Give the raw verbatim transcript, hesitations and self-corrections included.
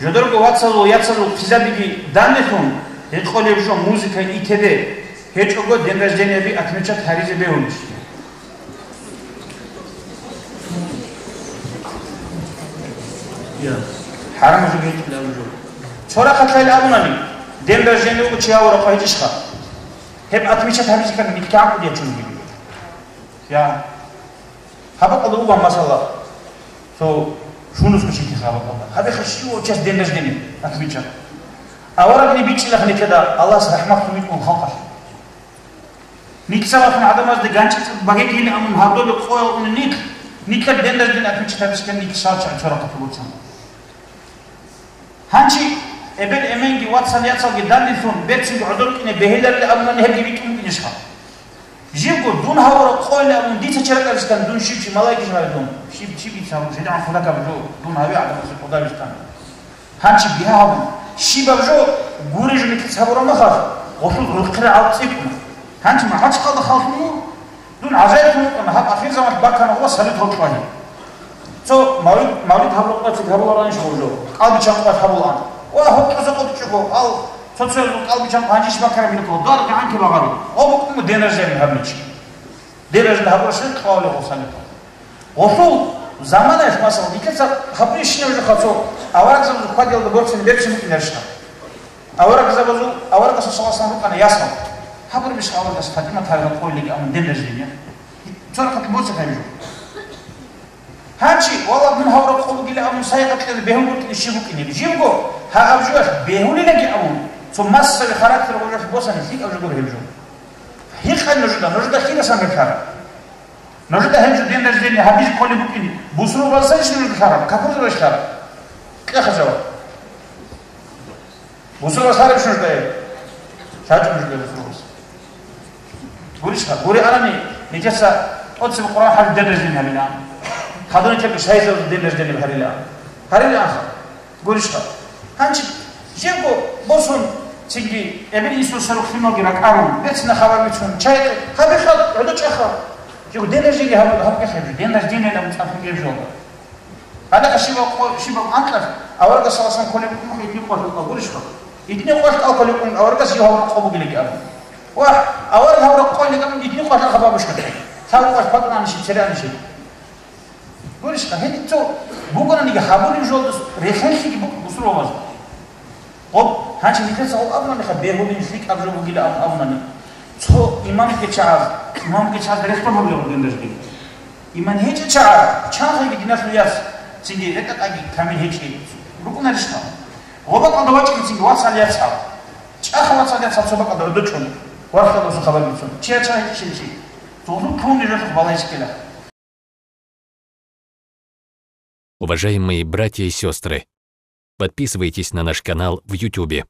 Жодорго вацалул, яцалул хъизабиги данделъун, гьекъолеб жо музыка итеде гьечӀого день рождениеби отмечать гьаризе бегьулищ? Я. ХӀарамаб жо гьечӀила жо. Цо рахъалъайилан абунани, день рождения вуго чи гьавураб къо гьечӀищха? Гьеб отмечать гьабизе ккани никтагӀан кӀудияв чун вугев. Я. Гьаб бакӀалда буго, масала, цо шунусго чи тиха гьаб бакӀалда. Гьабеха щивав час день рождения отмечать. Аварагни бичӀчӀилаха никеда, Аллагьас рахӀмат лъун витӀун халкъалъе. Никса вахъун гӀадамазде ганчӀицӀад баге ккелин абун гьардолеб къоял уни нилъ, нилъер день рождения отмечать гьабичӀкан нилъ шал чагӀи цо рахъалъ буцан. Гьанчи эбел-эменги вацал-яцалги данделъун берцинги гӀодор кӀине бегьиларилан абунани гьебги битӀун букӀинищха? Живго дун гьавураб къойилан абун дица чи ракӀалдищан дун щив чи малайикищ гьаве дун? Щиб чи бица гьаву, жидегӀан хъулакаб жо, дун гьаве гӀадамасе къодабищан. Гьанчи бигьа гьабун, щибаб жо гури жо никица гьабураб махалъ, гъолъул рухъе рагӀал цӀикӀкӀуна. Гьанчи МахӀачхъалда халлъун вуго, дун гӀажаиблъун вукӀана, гьаб ахирзаман бакана ва салют гьоркьвагьи. Цо мавлид, мавлид гьабураб къоци гьабуларанищ гъов жо, кӀалбичан къват гьабулаан. Ва гьоркьоса къотӀичӀого, ал цо-цоязул кӀалбичан къванжиш бакараб мехалъ, дугӀа гӀанкӀи багъаро. О, букӀун день рождения гьабичи. День рождения гьабураб щай кьвавли гъов салют? Гъолъул заманаялъ, масала, нилъеца гьабурищинав жо хъацо, аварагзабазул хьвадиялда борцани берцин букӀинарищха? Аварагзабазул, аварагасул саллаллагьу гӀалайгьи ва саллам рукӀана ясал. Гьабурабищха аварагас ПатӀимат гьавилан къойилан абун день рождения? Цо рахъалъ борци гьабижо. Гьанчи, валлагь, мун гьавураб къо бугилан абун сайикъа кьезе бегьунгутӀи щиб букӀинеб? Живго, гьагъаб жоялъ бегьулилаги абун, цо массави характер гъожалъ босани лъикӀаб жо гуро гьеб жо. Гьикъа нужеда, нужеда хирасан гьеб лъараб? Нужеда гьеб жо день рождения гьабизе кколеб букӀин, бусурбабазда иш нужеда лъараб, капурзабазда лъараб? Кьеха жаваб. Бусурбабаз лъарабищ нужеда гьеб? ЛъачӀо нужеда бусурбабаз. Гурищха, гури анани, нижеца тӀоцебе Къуръан хӀалеб день рождения гьарилаан. Хадур нилъерго шайзабазул день рождения гьарилаан. Гьарилаанха. Гурищха. Гьанчи, жего босун, цинги эбел-инсул сверухъ лъималги ракӀарун, берцинаб хабар бицун, чай гьабиха, гӀодо чӀаха. Жего день рождения гьаб-, гьаб-, гьаб-, день рождения гьабун цӀалъун гьеб жолда. Гьаниб щибаб къо-, щибаб анкьалъ, аварагас саллаллагьу гӀалайгьи ва саллам кколеб букӀун итни къоялъ кӀал кколеб букӀун, аварагас жив гьавураб къо бугилан абун. Ва авараг гьавураб къо бугилан итни къоялъ хабар бушкатӀе. Лъабго къоялъ патӀун ани щиб, цере ани щиб. Гурищха, гьедин цо букӀунаниги гьабулеб жолдас релълъинлъиги букӀ-, бусурбабаз. Гъоб, гьанчи нилъеца гъоб абунани, ха, бегьулин лъикӀаб жо бугилан абун абунани. Цо имамги чагӀаз, имамги чагӀаз рехсон гьабулеб гъоб дин дажги. Иман гьечӀеб чагӀаз, чанхъеги диналъул яц, цинги рекӀатӀаги камил гьечӀеб рукӀунарищха? Гъоб бакӀалда вачӀинцинги вацал яцал. ЧӀаха вацал яцал цо бакӀалда гӀодо чӀун, вархьалдасул хабар бицун. Чияр чагӀи гьечӀищин чи? Цо гъозул ккун нижалъухъ балайчӀила. Уважаемые братья и сестры, подписывайтесь на наш канал в Ютубе.